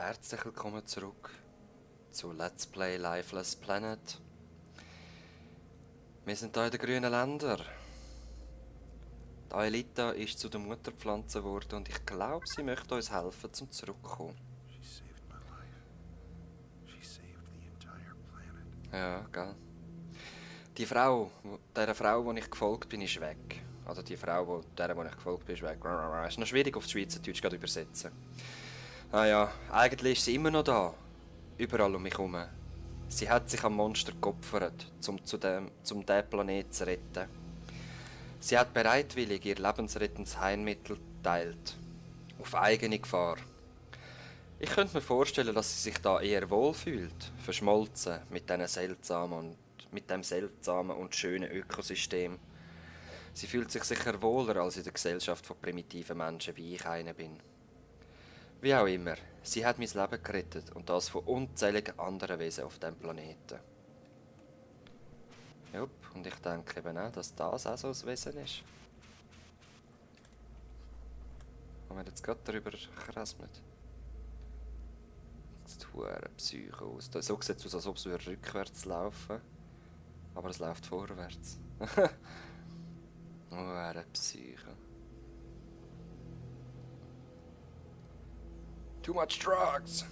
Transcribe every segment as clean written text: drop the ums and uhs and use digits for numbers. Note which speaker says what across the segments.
Speaker 1: Herzlich willkommen zurück zu Let's Play Lifeless Planet. Wir sind hier in den grünen Ländern. Die Aelita ist zu der Mutterpflanze geworden und ich glaube, sie möchte uns helfen, zum Zurückkommen.
Speaker 2: She saved my life. She saved the entire planet.
Speaker 1: Ja, gell. Die Frau, dieser Frau, der ich gefolgt bin, ist weg. Also die Frau, der ich gefolgt bin, ist weg. Ist noch schwierig auf Schweizerdeutsch gerade übersetzen. Ah ja, eigentlich ist sie immer noch da. Überall um mich herum. Sie hat sich am Monster geopfert, um diesen Planeten zu retten. Sie hat bereitwillig ihr lebensrettendes Heilmittel geteilt. Auf eigene Gefahr. Ich könnte mir vorstellen, dass sie sich da eher wohlfühlt, verschmolzen mit dem seltsamen und schönen Ökosystem. Sie fühlt sich sicher wohler als in der Gesellschaft von primitiven Menschen, wie ich einer bin. Wie auch immer, sie hat mein Leben gerettet und das von unzähligen anderen Wesen auf diesem Planeten. Jupp, und ich denke eben auch, dass das auch so ein Wesen ist. Haben wir jetzt gerade darüber gerasmet? Das sieht verdammt Psycho aus. So sieht es aus, als ob es rückwärts laufen würde. Aber es läuft vorwärts. Verdammt Psycho. Too much drugs!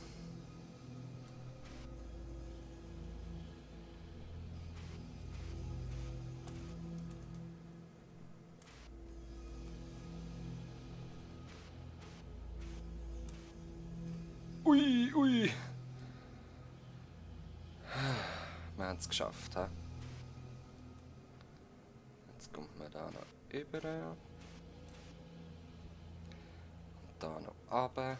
Speaker 1: Ui, ui! Wir haben es geschafft, he? Jetzt kommt man da noch rüber. Und da noch runter.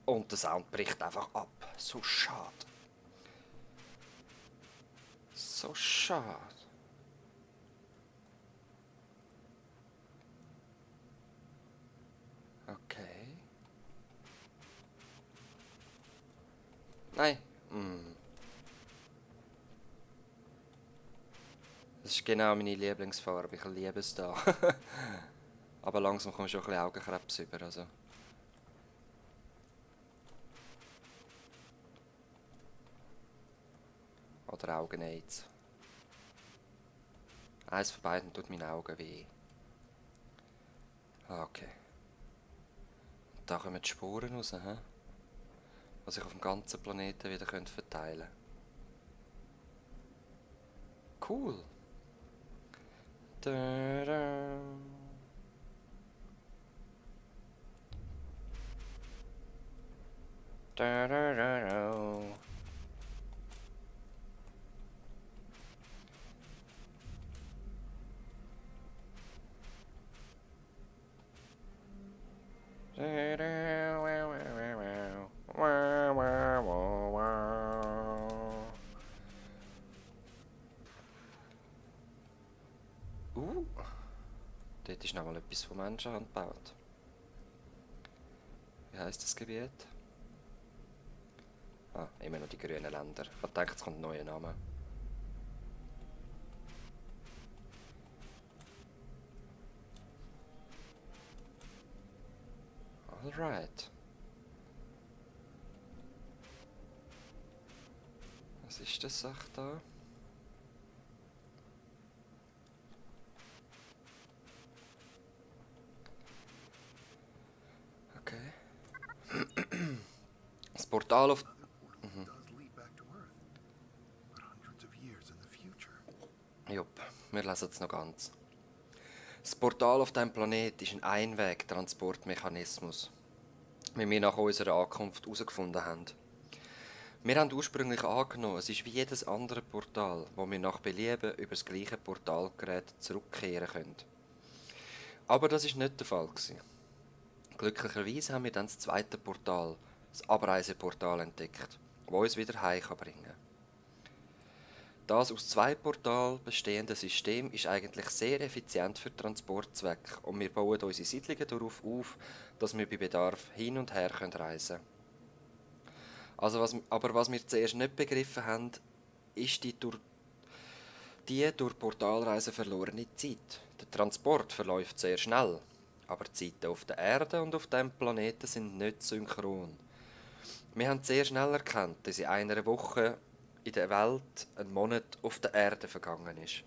Speaker 1: Und der Sound bricht einfach ab. So schade. So schade. Okay. Nein. Das ist genau meine Lieblingsfarbe. Ich liebe es da. Aber langsam kommt schon ein bisschen Augenkrebs über. Also. Oder Augen-Aids. Eins von beiden tut meinen Augen weh. Okay. Und da kommen die Spuren raus, he? Die sich auf dem ganzen Planeten wieder verteilen können. Cool. Da-da. Da-da-da-da. Dort ist noch mal etwas von Menschenhand gebaut. Wie heisst das Gebiet? Ah, immer noch die grünen Länder. Ich habe gedacht, es kommt ein neuer Name. Alright. Was ist das Sache da? Okay. Das Portal auf...
Speaker 2: Does lead back to Earth, but hundreds of years in the future.
Speaker 1: Jupp, wir lesen es noch ganz. Das Portal auf diesem Planet ist ein Einweg-Transportmechanismus, wie wir nach unserer Ankunft herausgefunden haben. Wir haben ursprünglich angenommen, es ist wie jedes andere Portal, wo wir nach Belieben über das gleiche Portalgerät zurückkehren können. Aber das war nicht der Fall. Glücklicherweise haben wir dann das zweite Portal, das Abreiseportal, entdeckt, das uns wieder heim bringen kann. Das aus zwei Portalen bestehende System ist eigentlich sehr effizient für Transportzwecke und wir bauen unsere Siedlungen darauf auf, dass wir bei Bedarf hin und her reisen können. Also was wir zuerst nicht begriffen haben, ist die durch Portalreisen verlorene Zeit. Der Der Transport verläuft sehr schnell, aber die Zeiten auf der Erde und auf dem Planeten sind nicht synchron. Wir haben sehr schnell erkannt, dass in einer Woche in der Welt ein Monat auf der Erde vergangen ist.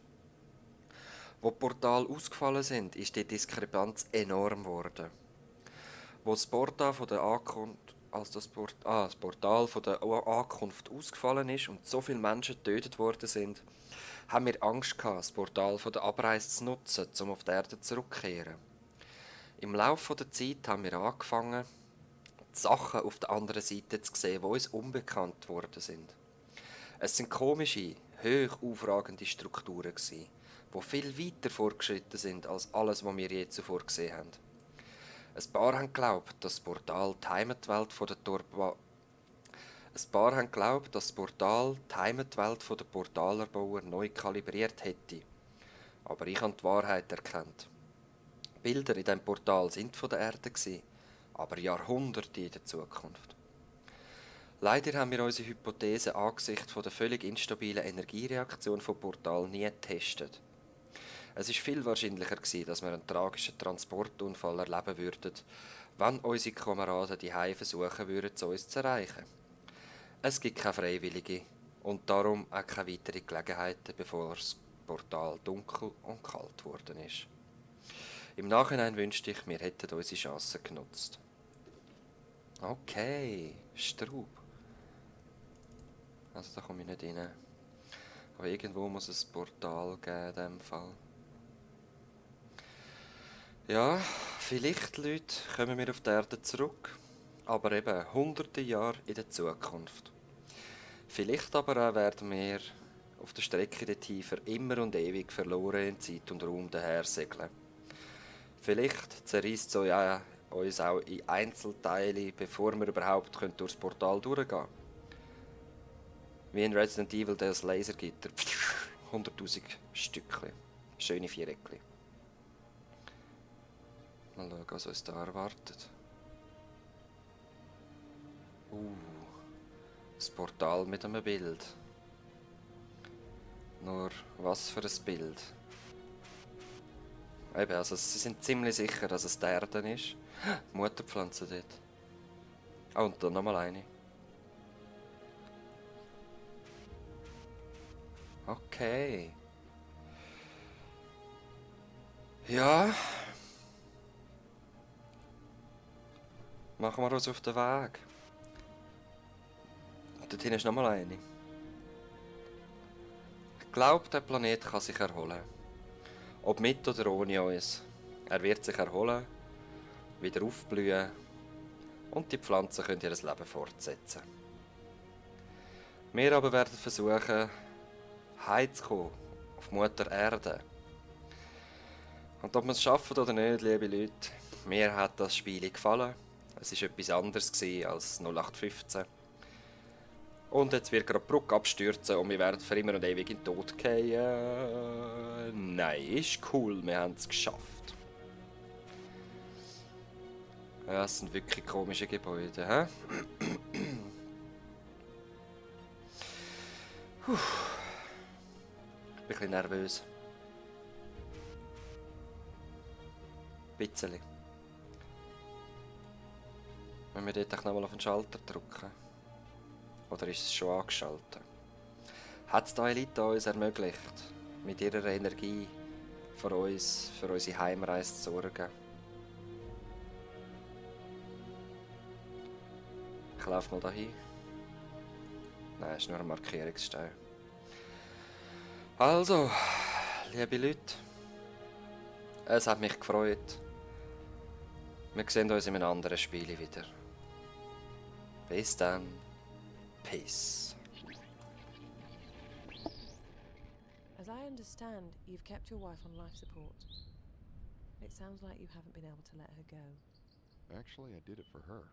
Speaker 1: Wo die Portale ausgefallen sind, ist die Diskrepanz enorm geworden. Wo das Portal von der Ankunft, das Portal von der Ankunft ausgefallen ist und so viele Menschen getötet worden sind, haben wir Angst gehabt, das Portal von der Abreise zu nutzen, um auf die Erde zurückzukehren. Im Laufe der Zeit haben wir angefangen, die Sachen auf der anderen Seite zu sehen, die uns unbekannt worden sind. Es sind komische, hoch aufragende Strukturen gewesen, die viel weiter fortgeschritten sind als alles, was wir je zuvor gesehen haben. Ein paar haben geglaubt, dass das Portal die Heimatwelt von der Portalerbauer neu kalibriert hätte. Aber ich habe die Wahrheit erkannt. Bilder in diesem Portal sind von der Erde gewesen, aber Jahrhunderte in der Zukunft. Leider haben wir unsere Hypothese angesichts der völlig instabilen Energiereaktion vom Portal nie getestet. Es ist viel wahrscheinlicher gewesen, dass wir einen tragischen Transportunfall erleben würden, wenn unsere Kameraden die Hause versuchen würden, zu uns zu erreichen. Es gibt keine Freiwillige und darum auch keine weiteren Gelegenheiten, bevor das Portal dunkel und kalt geworden ist. Im Nachhinein wünschte ich, wir hätten unsere Chancen genutzt. Okay, Straub. Also da komme ich nicht rein. Aber irgendwo muss es ein Portal geben in diesem Fall. Ja, vielleicht, Leute, kommen wir auf die Erde zurück, aber eben hunderte Jahre in der Zukunft. Vielleicht aber auch werden wir auf der Strecke dorthin für immer und ewig verloren in Zeit und Raum daher segeln. Vielleicht zerreißt es uns auch in Einzelteile, bevor wir überhaupt durchs Portal durchgehen können. Wie in Resident Evil das Lasergitter. 100'000 Stückchen. Schöne Viereckchen. Mal schauen, was uns da erwartet. Das Portal mit einem Bild. Nur was für ein Bild. Eben, also sie sind ziemlich sicher, dass es die Erde ist. Die Mutterpflanze dort. Ah, und dann nochmal eine. Okay. Ja. Machen wir uns auf den Weg. Und dort hinten ist nochmal eine. Ich glaube, der Planet kann sich erholen. Ob mit oder ohne uns. Er wird sich erholen, wieder aufblühen und die Pflanzen können ihr Leben fortsetzen. Wir aber werden versuchen, heimzukommen auf Mutter Erde. Und ob wir es schaffen oder nicht, liebe Leute, mir hat das Spiel gefallen. Es war etwas anderes als 0815. Und jetzt wird gerade die Brücke abstürzen und wir werden für immer und ewig in den Tod fallen. Nein, ist cool, wir haben es geschafft. Ja, es sind wirklich komische Gebäude, hä? Ich bin ein bisschen nervös. Ein bisschen. Wenn wir dort nochmal auf den Schalter drücken. Oder ist es schon angeschaltet? Hat es die Elite uns ermöglicht, mit ihrer Energie für uns, für unsere Heimreise zu sorgen? Ich laufe mal dahin. Nein, es ist nur ein Markierungsstein. Also, liebe Leute, es hat mich gefreut. Wir sehen uns in einem anderen Spiel wieder. Bis dann. Peace.
Speaker 3: As I understand, you've kept your wife on life support. It sounds like you haven't been able to let her go.
Speaker 2: Actually, I did it for her.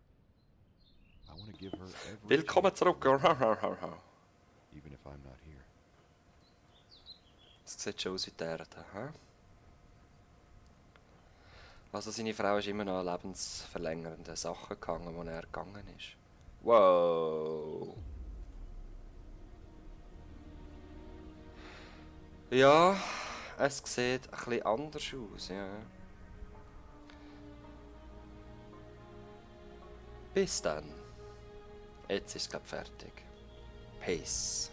Speaker 2: I want to give her every
Speaker 1: Willkommen
Speaker 2: chance,
Speaker 1: zurück.
Speaker 2: even if I'm not here.
Speaker 1: Das sieht schon aus wie die Erde, hä? Also seine Frau ist immer noch an lebensverlängernden Sachen gegangen, wo er gegangen ist. Wow. Ja, es sieht ein bisschen anders aus, ja. Bis dann. Jetzt ist es glaub fertig. Peace.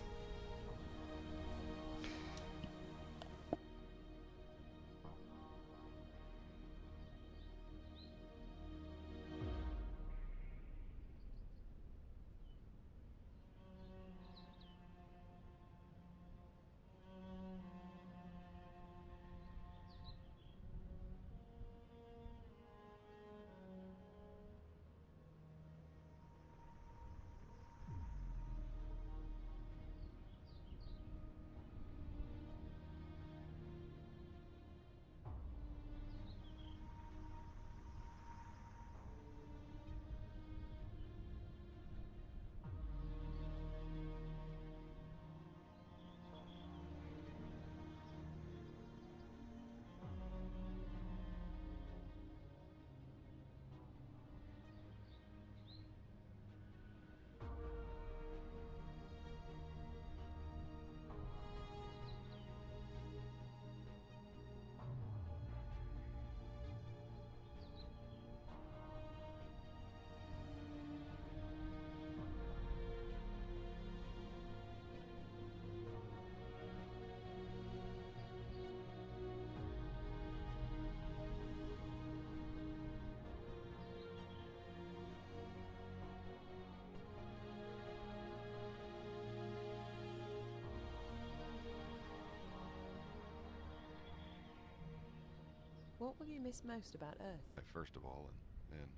Speaker 3: What will you miss most about Earth?
Speaker 4: First of all, and then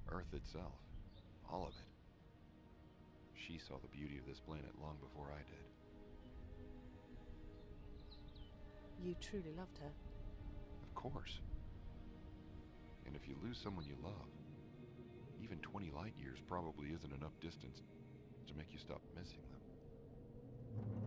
Speaker 4: Earth itself. All of it. She saw the beauty of this planet long before I did.
Speaker 3: You truly loved her.
Speaker 4: Of course. And if you lose someone you love, even 20 light years probably isn't enough distance to make you stop missing them.